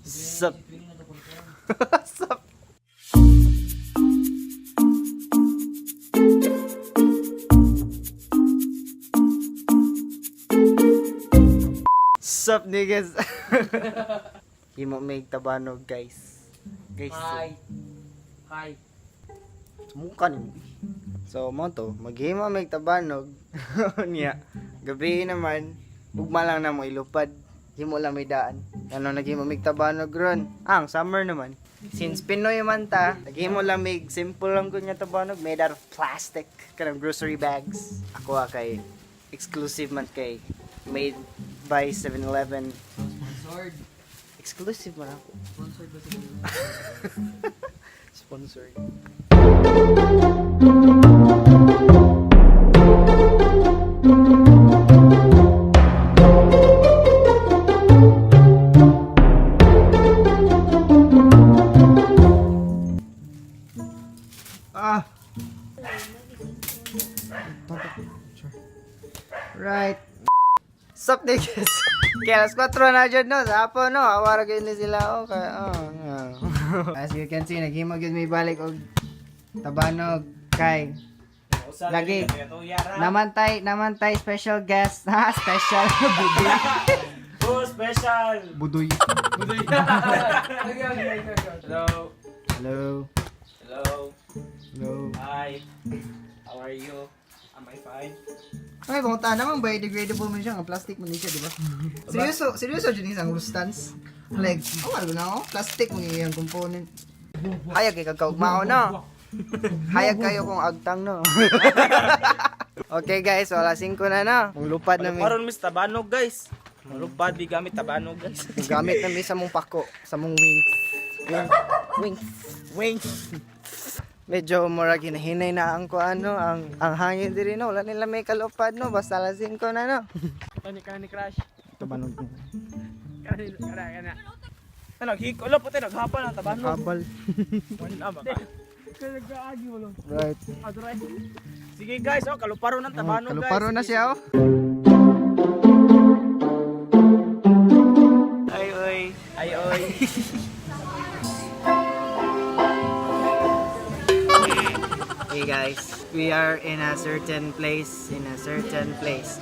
Sup? Sup? Sup, niggas? Himo may tabanog, guys. Guys. Hi. Hi. Sumuka nimo. So, mo to, maghimo may tabanog. Niya. Gabi naman, ugma lang na mo ilupad. Himo lang may daan. Ano naghimo mig tabanog ron? Ah, ang summer naman. Since Pinoy man ta, naghimo lang mig simple lang kunya tabanog made out of plastic, kanang grocery bags. Ako ah, kay exclusive man kay made by 7-Eleven. Sponsored. Exclusive man ako. Sponsored ba sila? Sponsored. Ah. Right. Sup, niggas? Kaya alas 4 na dyan, no? Sa hapon, no? Awara kayo ni sila. Okay. Oh, oh. As you can see, naghimo gyud may balik og tabanog kay Lagi. Namantay special guest. Ha, special. Budoy. Oh, special! Budoy. Hello. Hello. Hello. Hello. Hi. How are you? Am I fine? Ay, kung naman biodegradable man siya, ang plastic man siya, di ba? Seryoso, seryoso dyan isang rustans. Like, oh, ano na ako? Plastic mo iyang component. Hayag kay kagkaugmao, no? Hayag kayo kung agtang, no? Okay guys, so alas 5 na na. Manglupad na mi. Karon mis tabanog, guys. Malupad di gamit tabanog, guys. Gamit na mi sa mong pako, sa mong wings. Wings. Wings. Wings. Medyo murag hinahinay na ang kuan no, ang hangin diri no. Wala nila may kalupad no, basta alas 5 na no. Kani kani crash. Tabanog. Kani kana kana. Ano, hikolo puti naghapon ang tabanog. Habal. Wala ba ka? Kaya nag-aagi mo lang. Right. Adray. Sige guys, oh, kaluparo ng tabanog, guys. Kaluparo na Sige, siya oh. sige. Ay oy. Ay oy. Hey guys, we are in a certain place, in a certain place.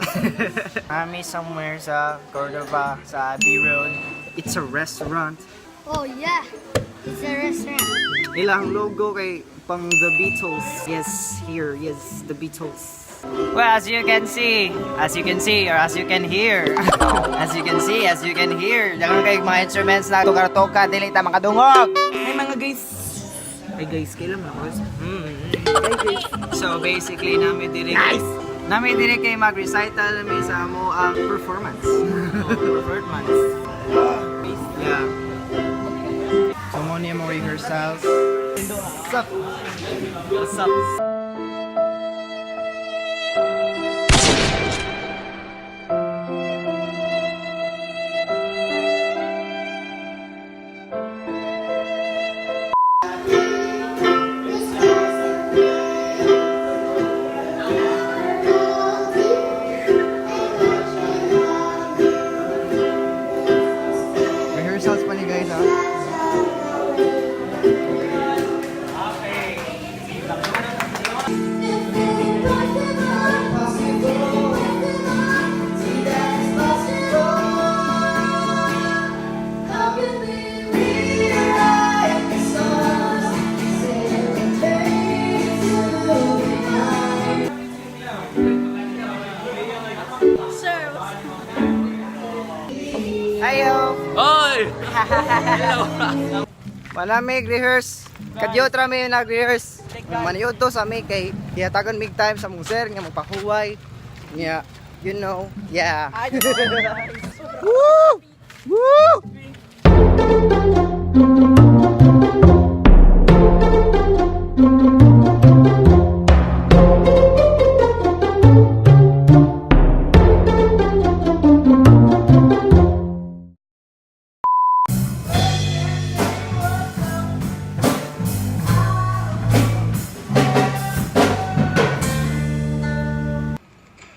Kami somewhere sa Cordova, sa Abbey Road. It's a restaurant. Oh yeah, it's a restaurant. Ilang logo kay pang The Beatles. Yes, here, yes, The Beatles. Well, as you can see, as you can see, or as you can hear, as you can see, as you can hear, daghan kay mga instruments na toka-toka, dili ta makadungog. Ay mga guys. Ay guys, kailan man ako? So basically, nami diri nice. Nami diri kay mag-recital mi sa amo ang performance. Performance. Yeah. So mo niya mo rehearsals. Sup? What's up? Rehearsals pa ni guys ha. How can we rewrite the stars? Sir, Ayo. Oy! Malamig rehearse. Kadyo tra mi nag-rehearse. Maniyod to sa mi kay gihatagon mig time sa mong sir nga magpahuway. Nga you know, yeah. Woo! Woo!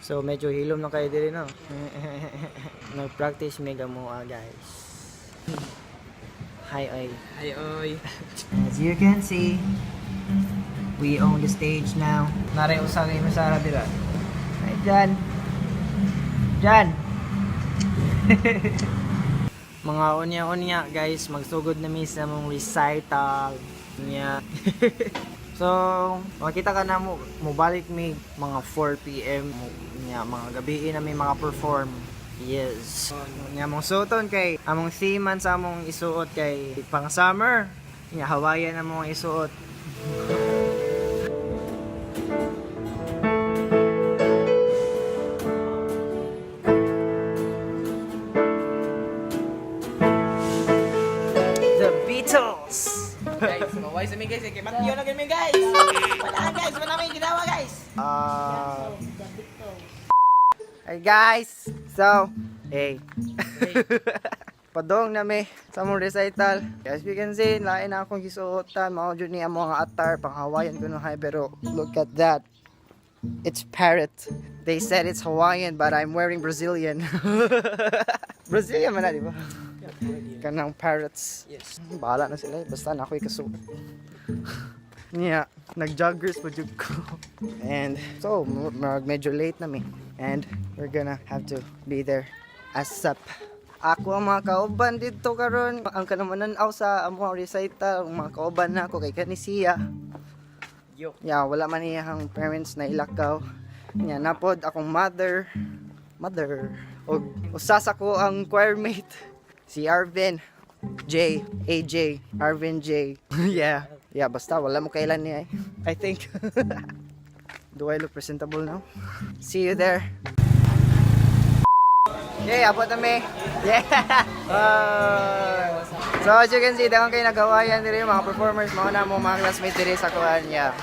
So medyo hilom na kayo diri no. Nag-practice mega mo ah, guys. Hi, oy. Ay, oy. As you can see, we own the stage now. Nare usa kay Masara dira. Hi, Jan. Jan. Mga unya-unya guys, magsugod na mi sa among recital. Nya. So, makita ka na mo, mobalik mi mga 4 PM nya mga gabi na mi mga perform. Yes. Nya mong suoton kay among theme man sa among isuot kay pang summer. Nya Hawaiian among isuot. The Beatles. Guys, maway sa mi guys. Kay Matthew na kami guys. Wala guys, wala may ginawa guys. Hey guys! So, hey. Padong na mi sa among recital. As you can see, lain na akong gisuotan. Mao jud ni among mga attire pang Hawaiian kuno hay, pero look at that. It's parrot. They said it's Hawaiian, but I'm wearing Brazilian. Brazilian man na, di ba? Kanang parrots. Yes. Bahala na sila eh. Basta na ako'y kasuot. Yeah, nag-joggers pa jud ko. And so, medyo late na mi. And we're gonna have to be there ASAP. Ako ang mga kauban dito karon, ang kanamanan-aw sa among recital, ang mga kauban na ako kay kani siya. Yo. Yeah, wala man iyang parents na ilakaw. Nya napod akong mother, mother. Og usa sa ko ang choirmate, si Arvin J, AJ, Arvin J. Yeah. Yeah, basta wala mo kailan niya eh. I think. Do I look presentable now? See you there. Okay, abot na mi. Yeah. So as you can see, dahon kayo nagawayan diri mga performers, mga na mo mga classmates diri sa kuan niya.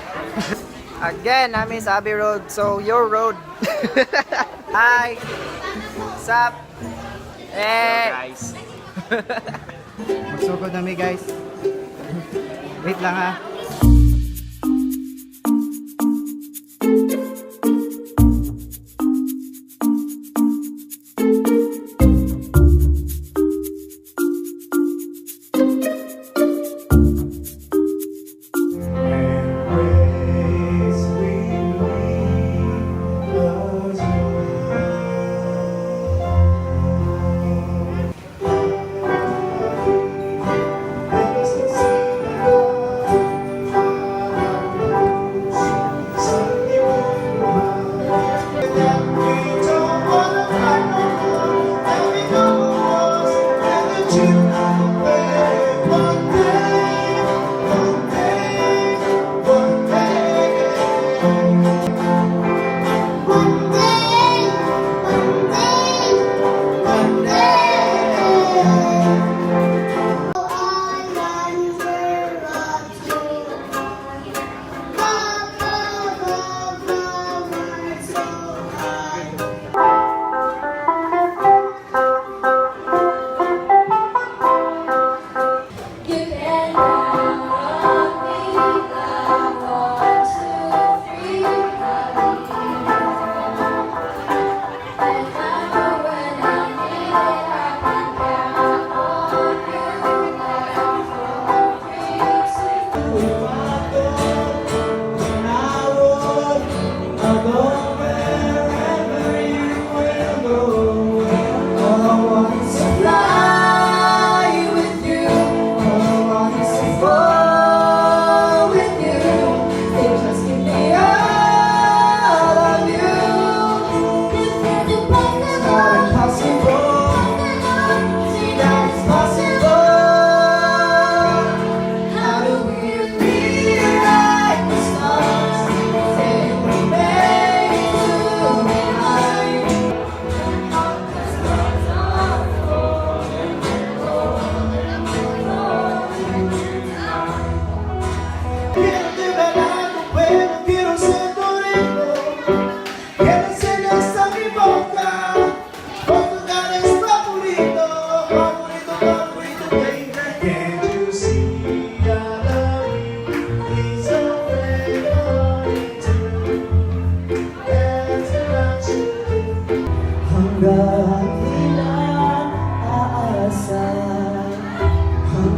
Again, nami sa Abbey Road. So your road. Hi. Sup? Hey. Guys. Magsugod na mi, guys. Wait lang ha.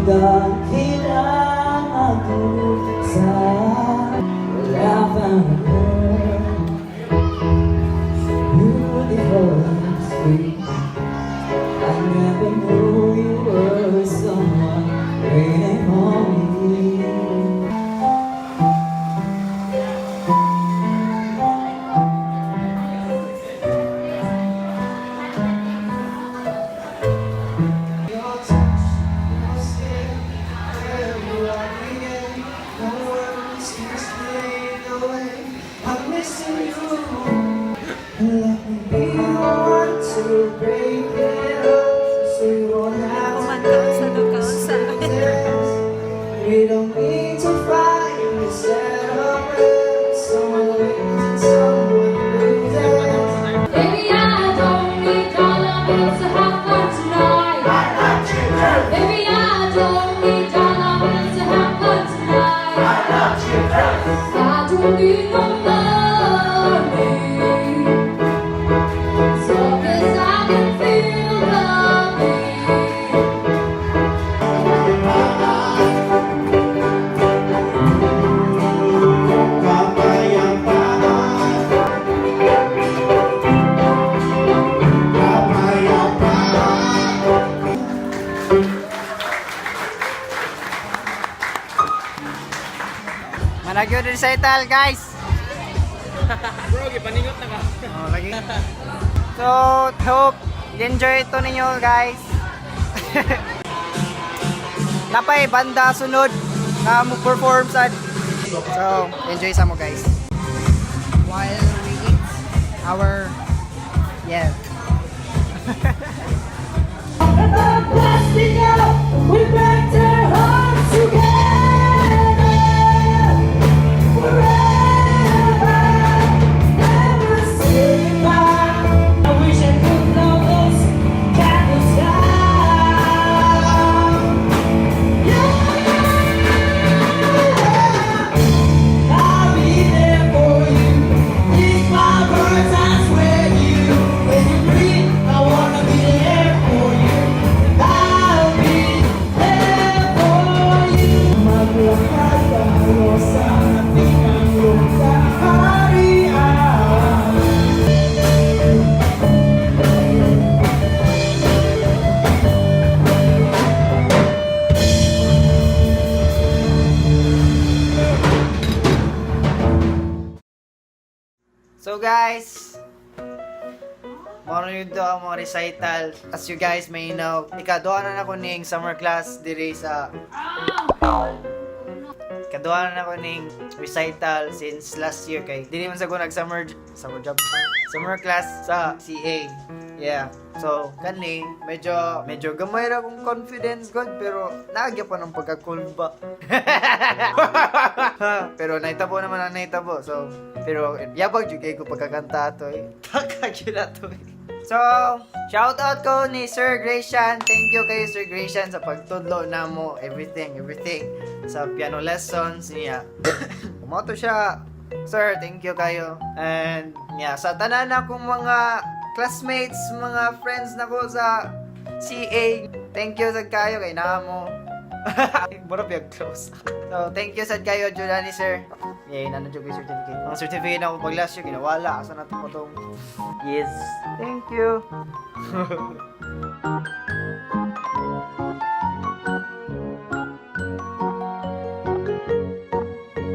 Dakilang sa wala pang beautiful and sweet. I never knew you were someone waiting for me. Your touch, your skin, where I begin. No words can explain the way I'm missing you. Let me be the one to break it up, so you don't have to Kumanta this. sa. We don't need to fight to celebrate. Someone wins and someone loses. Baby, I don't need dollar bills to have fun tonight. Baby, I don't need dollar bills to have fun tonight. I don't need no money. As long as I can feel the beat. Managyo din recital, guys. Bro, gipaningot na ka. Oh, lagi. So, hope you enjoy ito ninyo, guys. Napay banda sunod na mo perform sa. So, enjoy sa mo, guys. While we eat our, yeah. Blasting out, we break their hearts together. Forever, never say goodbye. I wish I could blow those candles out. Yeah, I'll be there for you. If my words, I swear you. When you breathe, I wanna be there for you. I'll be there for you. Maglakad tayo sa ating ang kaharian. So guys, mao yun to ang mga recital. As you guys may know, ikaduha na nako ning summer class diri sa Ikaduha na nako ning recital since last year kay dili man sa ko nag summer summer job, summer class sa CA. Yeah. So, kani medyo medyo gamay ra akong confidence god, pero naagya pa ng pagkakulba. Pero naitabo naman ang naitabo. So, pero yabag jud kay ko pagkakanta ato eh. Taka jud ato eh. So, shout out ko ni Sir Gracian. Thank you kay Sir Gracian sa pagtudlo namo everything, everything sa piano lessons niya. Kumoto siya. Sir, thank you kayo. And yeah, sa tanan akong mga classmates, mga friends nako sa CA, thank you sa kayo kay namo. Mura biyag close. So, thank you sad kayo, Giuliani sir. Yeah, nano jud ko yung certificate. Ang certificate na ako pag last year, ginawala. Asa na to po tong. Yes. Thank you.